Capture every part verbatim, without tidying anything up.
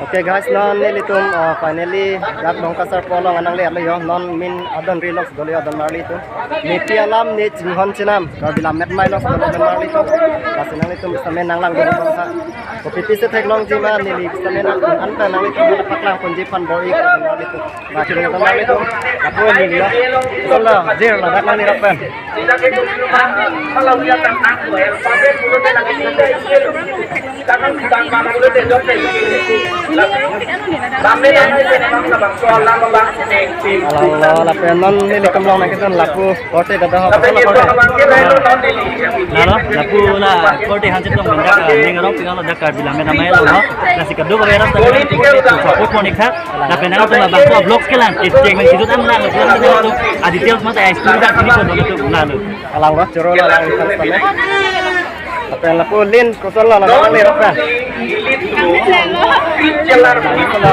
Okay guys, non nelitum, uh, finally dak Dongka Sarpo along anang le alo yo, non min adon ri lok dolo yo adon marli atum. Nepi alam ne chinghon chenam, Karbi lam met mai lok dolo adon marli atum. Lasi nanglitum sitame nanglang dolo bangsa. Kopi pisi theklongji ma neli sitame nang anta nanglitum paklang ponji aphan bor-i adon marli atum. Lapu ni lo. Solo, jir lo, datang ni rapen. Alang lo, lapen non nelitum long nangketon lapu korte dada ho. Lalo, lapu la korte hansit long mendak, eh, ning arong pingan lo dak Karbi lam met amei lo, no? Lasi kadokave ras dak support monik tha. Lapen nangtum labangso vlogs kelang, kecheng men kejut an lang, a details mate ai studio dak ini pon nangtum lalo. Alang lo, choro lo, alang lo, alang lo. Lapen lapu lin, koson lo, alang lo, alang lo. Alang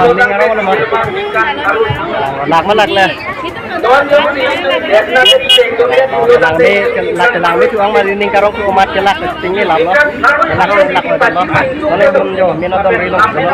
lo, ning arong lo, ma. Alang lo, lak ma lak le. Alang lo, lak, alang lo, tu ang mari ning karong tu umat kelak, tinggi lam lo. Kelak, kelak lo, lo. Lo le tum jo, min adon ri lok, lo.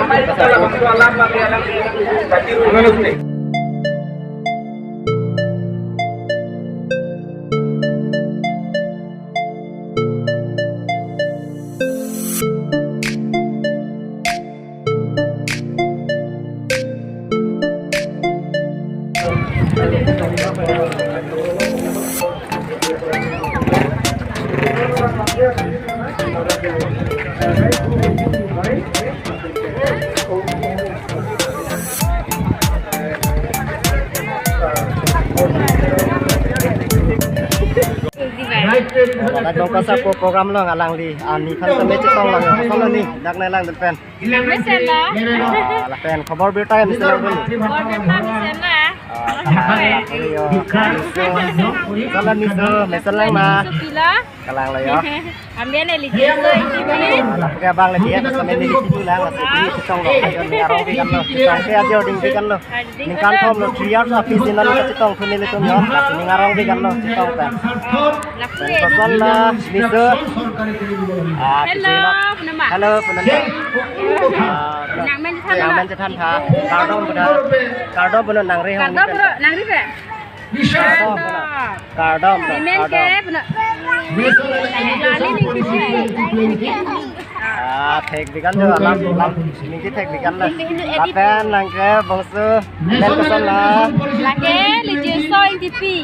Ladak Dongka Sarpo program along alangli ani aphan sitame chetong lang, koson lo ni, dak nanglang dun pen. Mesen lo. Ah, lapen khobor birta mesen lo. Khobor birta mesen lo. Ah, lapen yo. Salam ni so, mesen lang ma. Supila. Kalang lo yo. Ambian eli jeso iti ni. Ah, lapen ke abang le dia, mesen lo ni itu lang, lasi chetong lo. Ajo ni arong bikan lo. Chetong ke ajo ding bikan lo. Ningkan thom lo, three years a-office inan kachetong thu nelitum yo. Lasi ning arong bikan lo, chetong pen. Lapu pen ini. Koson lo, ni so. Ah, hello, kisi lo. Punama. Hello, punama. Ah, nangmen chethan tha. Nangmen chethan tha. Kardom puna. Kardom puna nangri hong. Kardom puna nangri pe. Kardom puna. Kardom puna. Imen ke puna. Lali ning kisi. Ah, thek bikan jo, alam, alam, ning kethek bikan lo. Lapen nang ke bangso, amen koson lo. Lake, liji so ing tipi.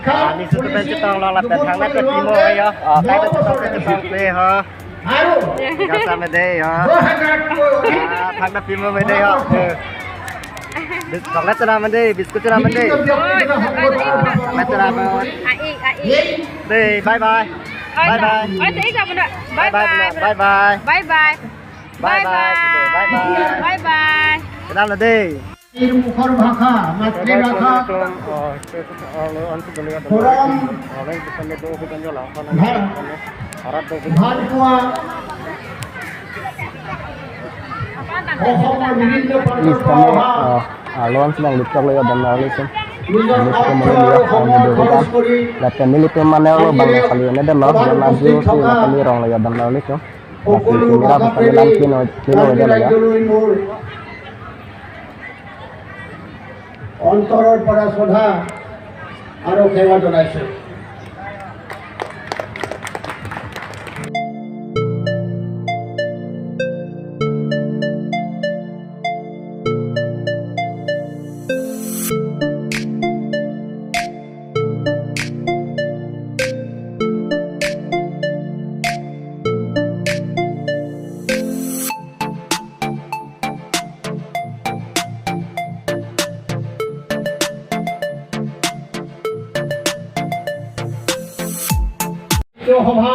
Ah, ni so tu pen chetong lo lapen thang na ke timo yo. Oh, kai na chetong ke chetong ke ho. Gasa mede yo. Ah, thang na timo mede yo. Bis-, chocolate chana mande, biscuit chana mande. Oh, chocolate. Ah, chocolate chana mande. Ai, ai. Dei, bye bye. Oh, bye bye. Oh, thank you, Bunda. Bye bye, bye bye. Bye bye. Bye bye. Bye bye. Bye bye. Bye bye. Kenal lo dei. মুখৰ ভাষা, মাতৃভাষা, পৰম, ভাল, ভাল পোৱা। অসমৰ বিভিন্ন প্ৰান্তৰ পৰা অহা, ah, alon sedang dicok lagi dan lalu itu. Ini kita menunggu ya, kami dulu kan. Lapen nelitum mane lo bang kali ini dan lo, dan laju si kali rong lagi dan lalu itu. Masih mira pesan lan kino, kino aja lah ya. অন্তৰৰ পৰা শ্ৰদ্ধা আৰু সেৱা জনাইছো। সাহিত্য সভা,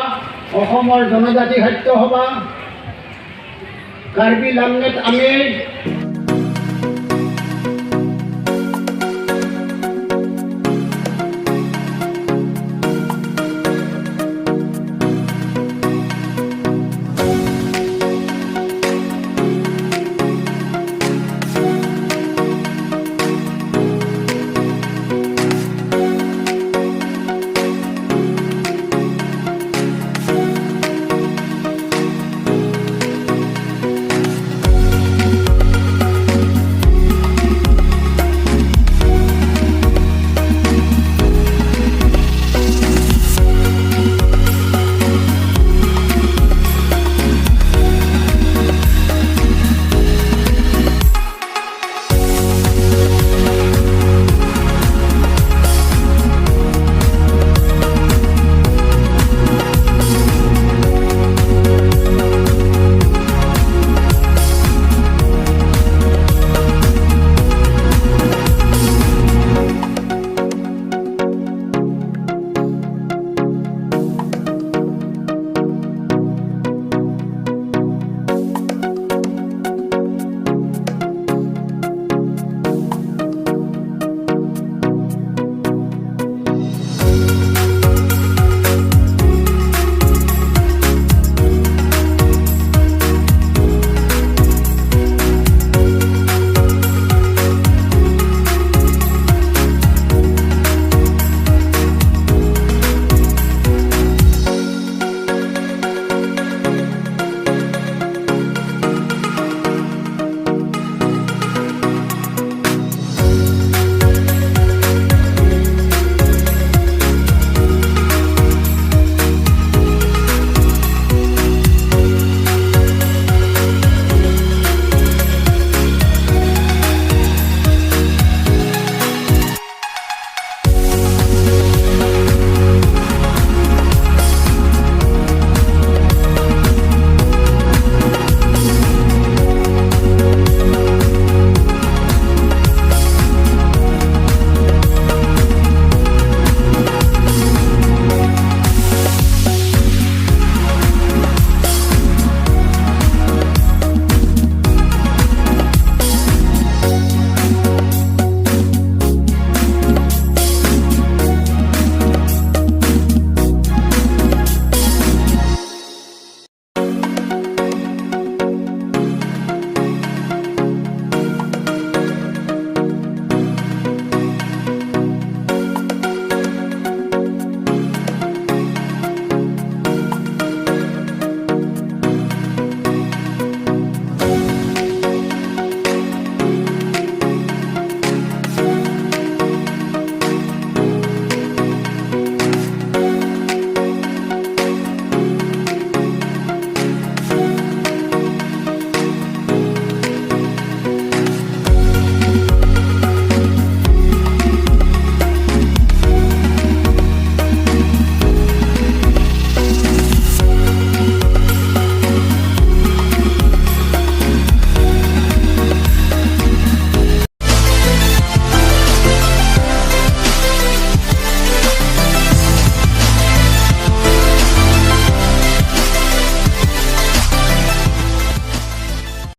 অসমৰ জনজাতি সাহিত্য সভা, কাৰ্বি লামমেট আমিৰ